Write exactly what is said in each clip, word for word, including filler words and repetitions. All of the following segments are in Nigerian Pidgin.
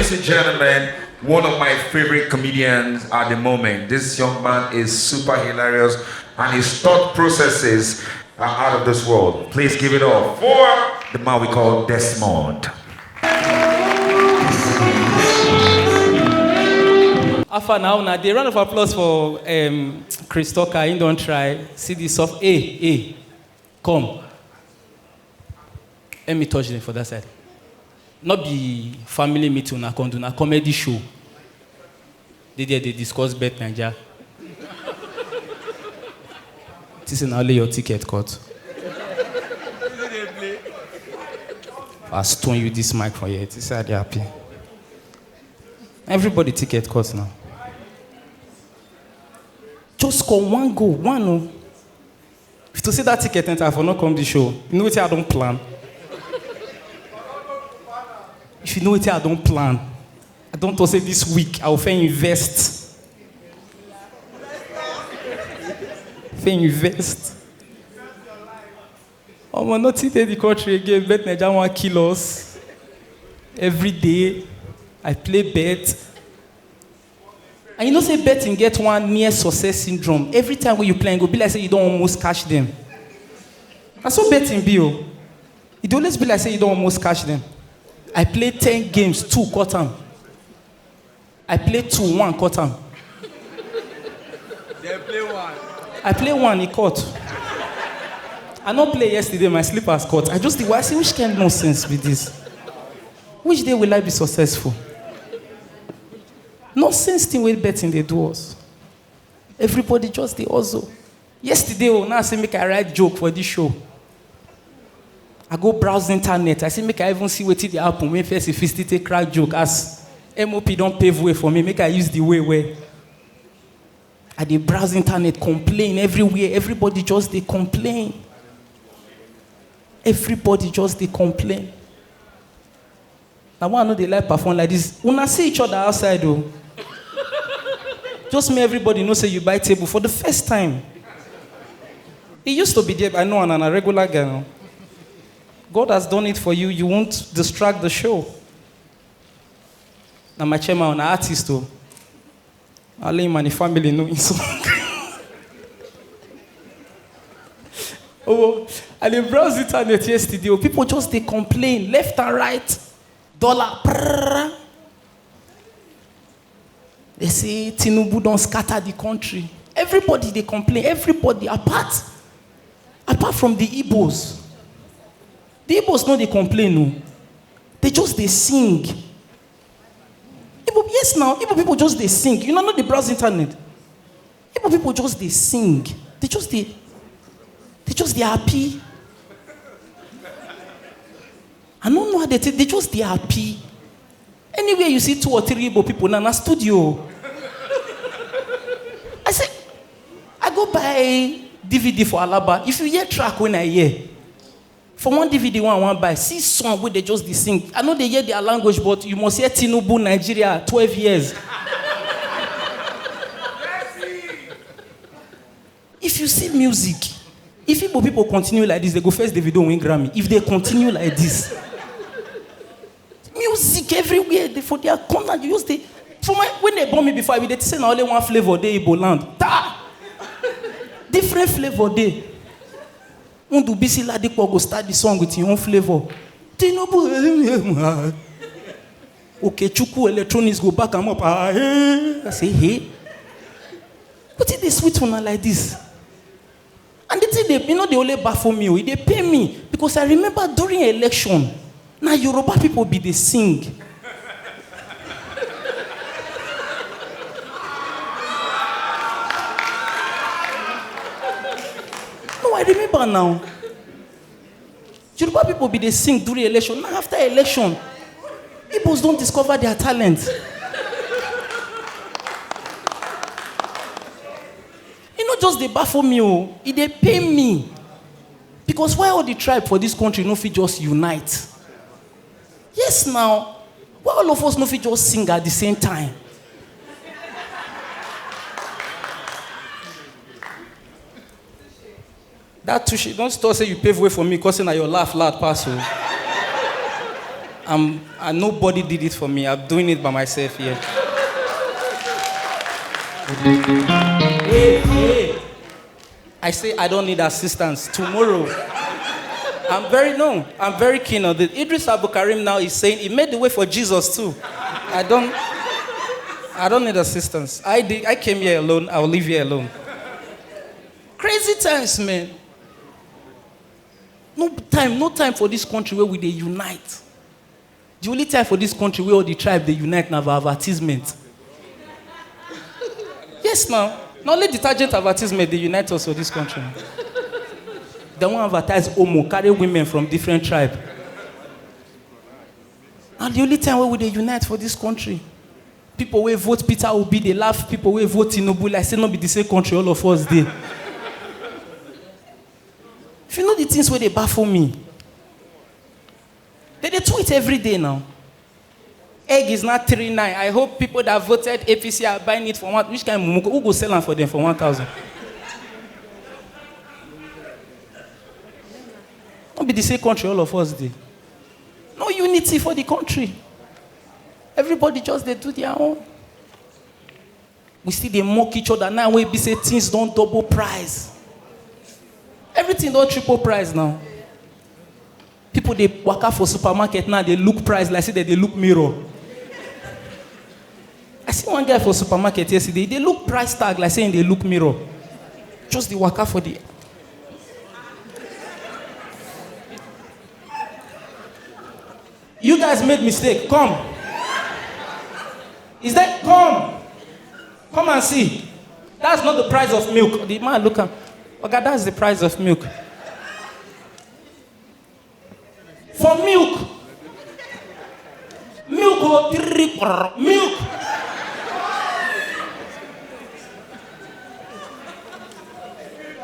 Ladies and gentlemen, one of my favorite comedians at the moment. This young man is super hilarious, and his thought processes are out of this world. Please give it up for the man we call Desmond. Afa now, now the round of applause for um, Chris Tucker. He don't try. See this soft. Hey, hey, come. Let me touch them for that side. Not be family meeting, I can do na comedy show. They there they discuss bet Niger. This is only your ticket cut. I stone you this mic for here. This side they happy. Everybody ticket cut now. Just score one goal, one oh. If to say that ticket enter, I for not come the show. You know what I don't plan. If you know what I don't plan, I don't to say this week I will fair invest. Fair invest. Omo, nothing dey the country again. Bet Naija wan kill us. Every day, I play bet. And you know say betting get one near success syndrome. Every time when you play, e go be like say you don't almost catch them. Na so betting be o. E dey always be like say you don't almost catch them. I play ten games, two cut am. I play two, one cut am. Dem play one. I play one, e cut. I no play yesterday, my slippers cut. I just dey why say which kind nonsense be this? Which day will I be successful? Nonsense thing wey betting dey do us. Everybody just dey hustle. Yesterday, oh, now say make I write joke for this show. I go browse internet. I say make I even see wetin dey happen when person fit still take crack joke as M O P don pave way for me. Make I use the way well. I dey browse internet, complain everywhere. Everybody just dey complain. Everybody just dey complain. Na why I no dey like perform like this. Una see each other outside o. Just make everybody know say you buy table for the first time. He used to be there, I know, and a regular girl. God has done it for you. You won't distract the show. Na my chairman, na artist o. Only him and the family know him song. Oh, I dey browse internet yesterday. Oh, people just dey complain left and right. Dollar. Prrr. They say Tinubu don scatter the country. Everybody dey complain. Everybody apart apart from the Igbos. The Igbos no dey complain o. They just dey sing. Igbo, yes now, Igbo people just dey sing. You know, not the browse internet. Igbo people just dey sing. They just dey, they just dey happy. I don't know how they take. They just dey happy. Anywhere you see two or three Igbo people now, na studio. I say, I go buy D V D for Alaba. If you hear track when I hear, for one D V D one I wan buy, see song wey dey just dey sing. I no dey hear their language, but you must hear Tinubu Nigeria twelve years. If you see music, if Igbo people continue like this, they go first Davido win Grammy. If they continue like this, music everywhere, they for their corner, you just dey. For my, when they born me before, I be dey say na only one flavor dey Igbo land. Ta! Different flavor dey. Ndubisi Ladipo go start the song with his own flavor. Tinubu, okay, Chuku Electronics go back am up. Ah, hey. I say, hey. Wetin dey sweet una like this? And the thing dey, you know, dey only baffle me o, e dey pain me because I remember during election, na Yoruba people be dey sing. No, I remember now. Yoruba people be dey sing during election. Now after election, Igbos don discover their talent. E no just dey baffle me o, e dey pain me. Because why all the tribe for this country no fit just unite? Yes now, why all of us no fit just sing at the same time? That too, she don't stop say you pave way for me, cause na your laugh loud pass o. I'm, and nobody did it for me. I'm doing it by myself here. Hey, hey. I say I don't need assistance. Tomorrow, I'm very, no, I'm very keen on this. Idris Abdulkarim now is saying he made the way for Jesus too. I don't, I don't need assistance. I did, I came here alone. I will leave here alone. Crazy times, man. No time, no time for this country where we dey unite. The only time for this country where all the tribe dey unite na for advertisement. Yes, now. Na only detergent advertisement dey unite us for this country. Dem wan advertise Omo, carry women from different tribe. And the only time where we dey unite for this country, people wey vote Peter Obi dey laugh people wey vote Tinubu like say no be the same country all of us dey. If you know the things wey dey baffle me, they dey tweet every day now. Egg is now three nine. I hope people that voted A P C are buying it for one. Which kind of mumu? Who go sell am for them for one thousand? No be the same country all of us dey. No unity for the country. Everybody just dey do their own. We still dey mock each other now wey be say things don double price. Everything don triple price now. People dey waka for supermarket now, dey look price like say dem dey look mirror. I see one guy for supermarket yesterday, he dey look price tag like say he dey look mirror. Just dey waka for the. You guys made mistake. Come. Is that come? Come and see. That's not the price of milk. The man look am. Oga, that's the price of milk. For milk. Milk o three milk.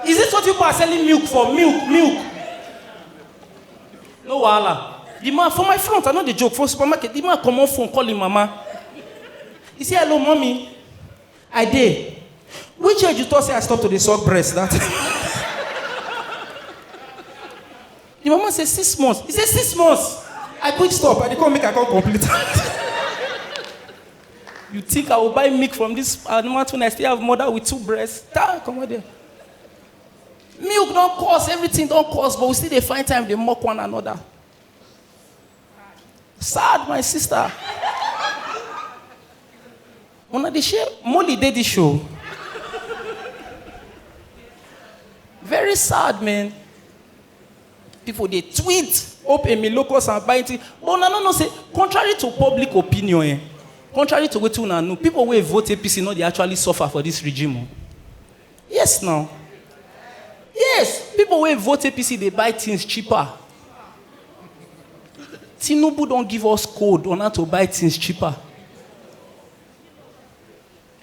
Is this what people are selling milk for? Milk, milk. No wahala. The man for my front, I no dey joke, for supermarket, the man comot phone, call him mama. He say, "Hello, mommy." "I dey." "Which age you talk say I stop to dey suck breast that time?" The mama say, "Six months." He say, "Six months." I quick stop. I dey come make I come complete. You think I will buy milk from this animal when I still have mother with two breasts? Ta, come on there. Milk don cost, everything don cost, but we still dey find time dey mock one another. Sad, my sister. Una dey share Molly dey this show. Very sad, man. People dey tweet, "Hope Emi locust and buying thing." But una no know say, contrary to public opinion, eh, contrary to wetin una know, people wey vote A P C no dey actually suffer for this regime o. Yes, now. Yes, people wey vote A P C dey buy things cheaper. Tinubu don give us code on how to buy things cheaper.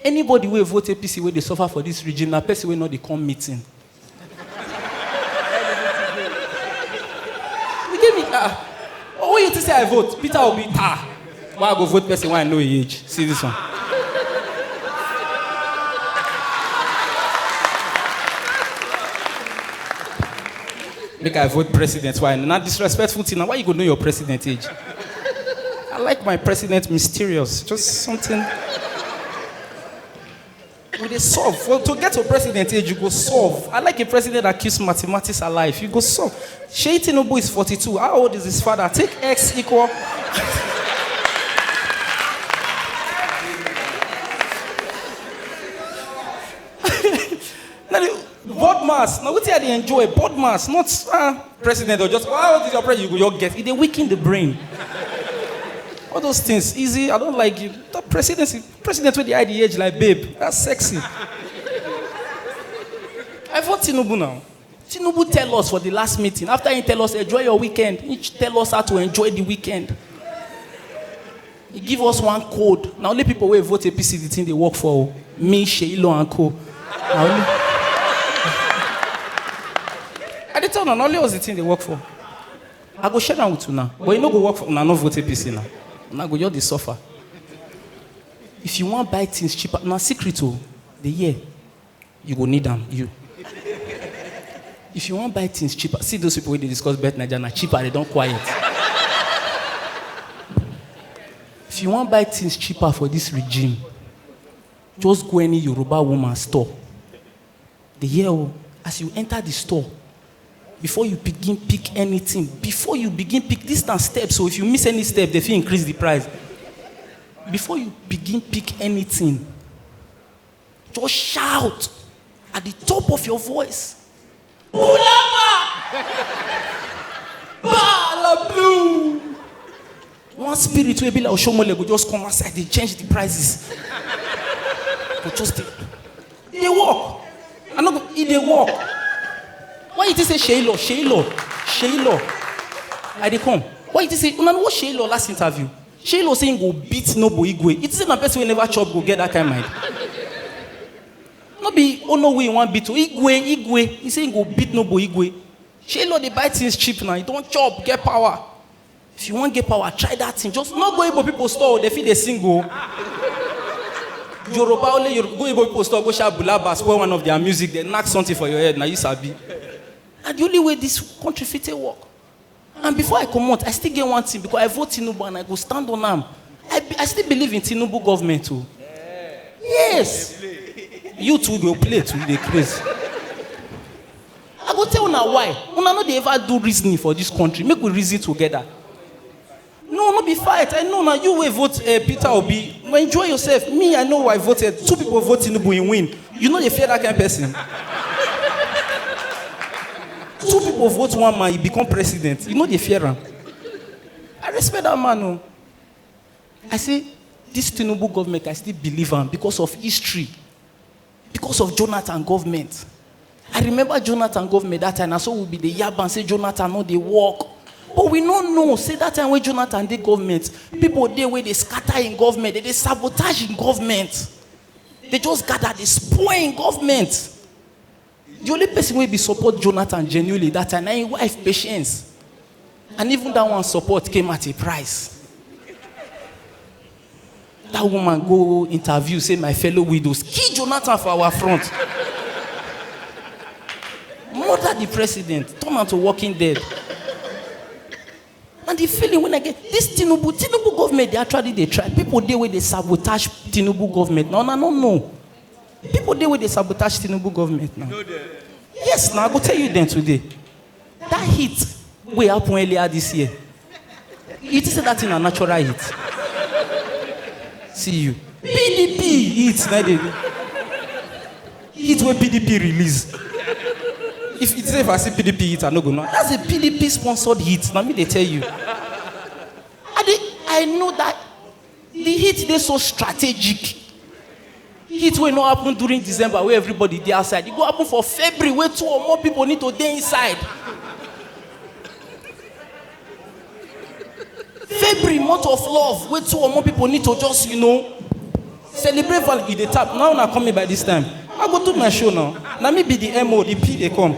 Anybody wey vote A P C wey dey suffer for this regime na person wey no dey come meeting. You get me? Ah, oh, when you think say I vote, Peter Obi, ta. Why I go vote person wey I know him age? See this one. Make I vote president. Why? Na disrespectful thing. Now, why you go know your president age? I like my president mysterious. Just something. We dey solve. Well, to get to president age, you go solve. I like a president that keeps mathematics alive. You go solve. Shey Tinubu is forty-two. How old is his father? Take X equal. Now, the board mass. Now, wetin I dey enjoy? Board mass, not, ah, president or just, "How old is your president?" You go, you get. E dey weaken the brain. All those things, easy. I don't like you. The presidency, president wey dey hide the age like babe. That's sexy. I vote Tinubu now. Tinubu tell us for the last meeting, after he tell us, "Enjoy your weekend," he tell us how to enjoy the weekend. He give us one code. Na only people wey vote A P C the thing dey work for o. Me, Sheilo and co. Na only. I dey tell una, na only us the thing dey work for. I go share am with una, but e no go work for una, no vote A P C na. Una go just dey suffer. If you wan buy things cheaper, na secret o, dey hear. You go need am, you. If you wan buy things cheaper, see those people wey dey discuss Bet Naija, na cheaper, they don quiet. If you wan buy things cheaper for this regime, just go any Yoruba woman store. Dey hear o, as you enter the store, before you begin pick anything, before you begin pick, this na step, so if you miss any step, they fit increase the price. Before you begin pick anything, just shout at the top of your voice, "Bulama! Bala blue!" One spirit wey be like Oshomole go just come outside, dey change the prices. Go just dey, e dey work. I no go, e dey work. Why you think say Sheilo, Sheilo, Sheilo? I dey come. Why you think say, una know what Sheilo last interview? Sheilo say he go beat Nobo Igwe. You think say na person wey never chop go get that kind mind? No be Onowu he wan beat o, Igwe, Igwe. He say he go beat Nobo Igwe. Sheilo dey buy things cheap now. He don chop, get power. If you wan get power, try that thing. Just no go Igbo people store, they fit dey sing o. Yoruba only, Yoruba, go Igbo people store, go shout Bulaba, spoil one of their music, they knock something for your head, na you sabi. Na the only way this country fit take work. And before I comot, I still get one thing, because I vote Tinubu and I go stand on am. I, be- I still believe in Tinubu government o. Yes. You too go play too, you dey craze. I go tell una why. Una no dey ever do reasoning for this country. Make we reason together. No, no be fight. I know na you wey vote uh, Peter Obi. No, enjoy yourself. Me, I know who I voted. Two people vote Tinubu, he win. You no dey fear that kind person. Two people vote one man, he become president. You no dey fear am. I respect that man o. I say this Tinubu government, I still believe am because of history, because of Jonathan government. I remember Jonathan government that time, na so we be dey yab am say Jonathan no dey work. But we no know say that time wey Jonathan dey government, people dey wey dey scatter im government, they dey sabotage im government. They just gather dey spoil im government. The only person wey be support Jonathan genuinely that time na im wife Patience. And even that one support came at a price. That woman go interview, say my fellow widows kill Jonathan for our front. Murder the president, turn am to walking dead. And the feeling when I get this Tinubu, Tinubu government, they actually they try. People dey wey dey sabotage Tinubu government. Now, I no know. People dey wey dey sabotage Tinubu government now. Yes, now I go tell you then today. That heat wey happen earlier this year, you think say that thing na natural heat? See you. P D P heat na dey. Heat wey P D P release. If it's if I see P D P heat, I no go know. That's a P D P sponsored heat. Na me dey tell you. I dey, I know that the heat dey so strategic. Heat wey no happen during December wey everybody dey outside. E go happen for February wey two or more people need to dey inside. February, month of love, wey two or more people need to just, you know, celebrate value. You dey tap. Now una come me by this time. I go do my show now. Na me be the M O, the P dey come.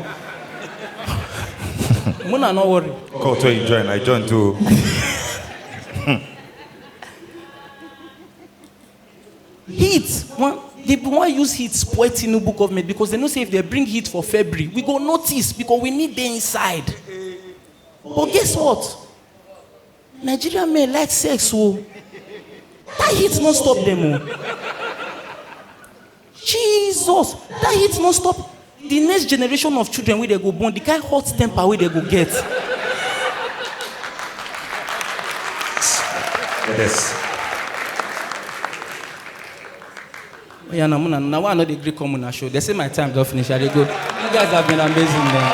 Muna no worry. Call to you join. I join too. Heat, one, they wan use heat spoil Tinubu government because they know say if they bring heat for February, we go notice because we need dey inside. But guess what? Nigerian men like sex o. That heat no stop them o. Jesus, that heat no stop. The next generation of children wey they go born, the kind hot temper wey they go get. Yes. Yeah, na muna na why I no dey gree come una show. They say my time don finish. I dey go. You guys have been amazing, man.